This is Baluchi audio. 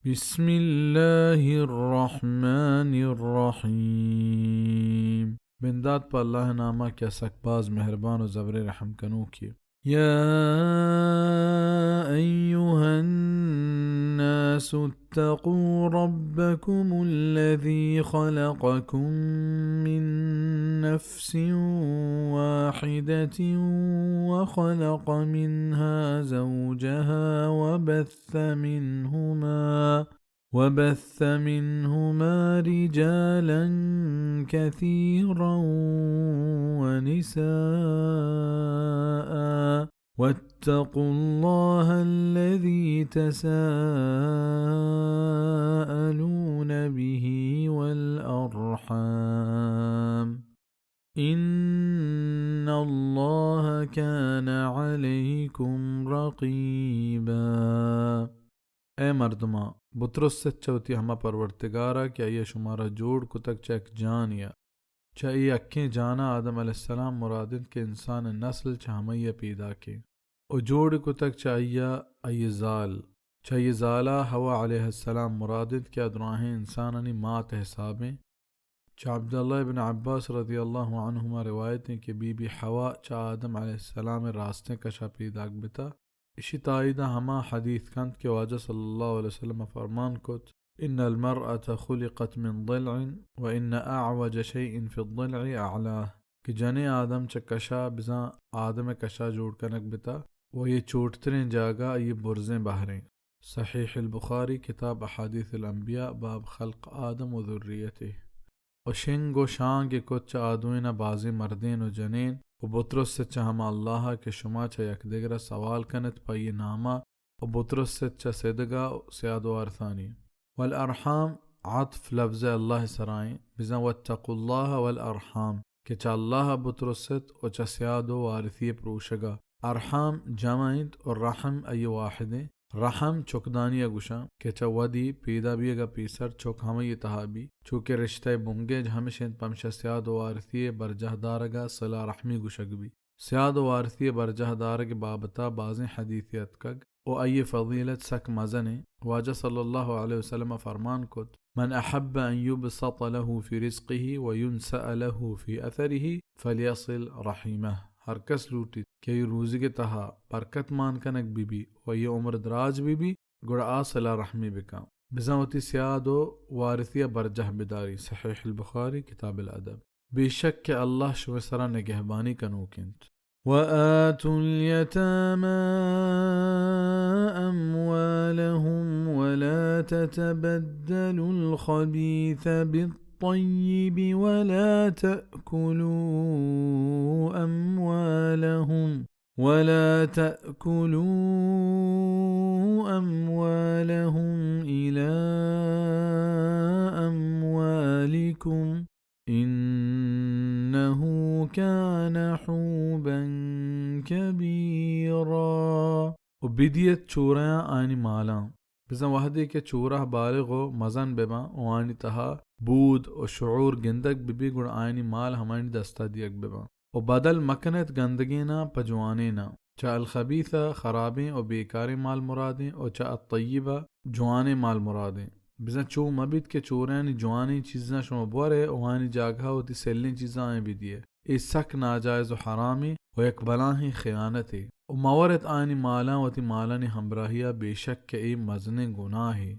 بسم الله الرحمن الرحيم. بندات پہ اللہ ءِ نام ءَ کہ سک باز مہربان و زبر رحم کنوکے. يا أيها الناس اتقوا ربكم الذي خلقكم من نفس واحدة وخلق منها زوجها وبث منهما وبث منهما رجالا كثيرا ونساء، واتقوا الله الذي تساءلون به والأرحام، إن الله كان عليكم رقيبا. اے مردماں، بترست چہ وتی ہما پرورتگار ءَ کہ آئی ءَ شمارا جوڑ کتگ چہ یک جانے ءَ. چہ اے یکیں جان ءَ آدم علیہ السلام مراد انت کہ انسان ءِ نسل چہ ہمائی ءَ پیداک انت. و جوڑ کتگ چہ آئی ءَ آئی ءِ زال. چہ آئی ءِ زال ءَ حوا علیہ السلام مراد انت کہ آ دراہیں انسانانی مات ءِ حساب انت. چہ عبداللہ ابن عباس رضی اللہ عنہما روایت انت کہ بی بی حوا چہ آدم علیہ السلام ءِ راستیں کش ءَ پیداک بتا. اشی تائید ءَ ہما حدیث کنت کہ واجہ صلی اللہ علیہ وسلم ءَ فرمان کت: إن المرأة خلقت من ضلع، وإن أعوج شيء في الضلع أعلاه، کہ جنیں آدم چہ کشا بزاں آدم ءِ کشا جوڑ کنگ بتا، و یہ چوٹتریں جاگہ آئی برزیں بہریں. صحیح البخاری، کتاب احادیث الانبیاء، باب خلق آدم و ذریته. و شنگ و شانگ کت چہ آ دوئیناں بازیں مردین و جنین، و بترست چہ ہما اللہ ءَ کہ شما چہ یکدگر ءَ سوال کنت پہ آئی نام ءَ، و بترست چہ سدگ ءَ و سیاد وارثانی. والارحام عطف لفظ اللہ ءِ سرا ایں، بزاں واتقوا اللہ والارحام، کہ چہ اللہ ءَ بترست و چہ سیاد و وارثی ءِ پروشگ ءَ. ارحام جمع انت و رحم آئی واحد انت. رحم چکدانی ءَ گوشاں کہ چہ ودی پیدا بیگ ءَ پیسر چک ہمائی تہا بی، چوکہ رشتہ ءِ بنگیج ہمش انت، پمشا سیاد و وارثی ءِ برجاہ دارگ ءَ صلہ رحمی گوشگ بی. سیاد و وارثی ءِ برجاہ دارگ ءِ بابت ءَ بازیں حدیثے اتکگ و آئی فضیلت سک مزن انت. واجہ صلی اللہ علیہ وسلم ءَ فرمان کت: من أحب أن يبسط له في رزقه وينسأ له في أثره فليصل رحمه. ہر کس لوٹیت کہ آئی روزگ ءِ تہا برکت مان کنگ بہ بی و آئی عمر دراج بہ بی، گڑا آ صلہ رحمی بکن، بزاں وتی سیاد و وارثی ءَ برجاہ بداری. صحیح البخاری، کتاب الادب. بے شک کہ اللہ شمئے سرا نگہبانی کنوک انت. وآتوا اليتامى أموالهم ولا تتبدلوا الخبيث بالطيب ولا تأكلوا أموالهم ولا تأكلوا أموالهم إلى أموالكم إنه كان حوبا كبيرا. و بدیت چوریاں آیانی مالاں، بزاں وہدے کہ چورہ بالغ و مزن بباں و آیانی تہا بود و شعور گندگ ببی، گڑا آیانی مال ہمایانی دستا دیگ بباں. و بدل مکنیت گندگیناں پہ جوانیناں، چہ الخبیث ءَ خرابیں و بیکاریں مال مرادیں و چہ الطیب ءَ جوانیں مال مرادیں. بزاں چو مہ بیت کہ چوریانی جوانیں چیزاں شما بورے و آیانی جاگہ ءَ وتی سلیں چیزاں آیاں بدیئے. اے سک ناجائز و حرامیں و یک بلاہیں خیانتے. و مورت آیانی مالاں وتی مالانی ہمراہی ءَ، بے شک کہ اے مزنیں گناہے.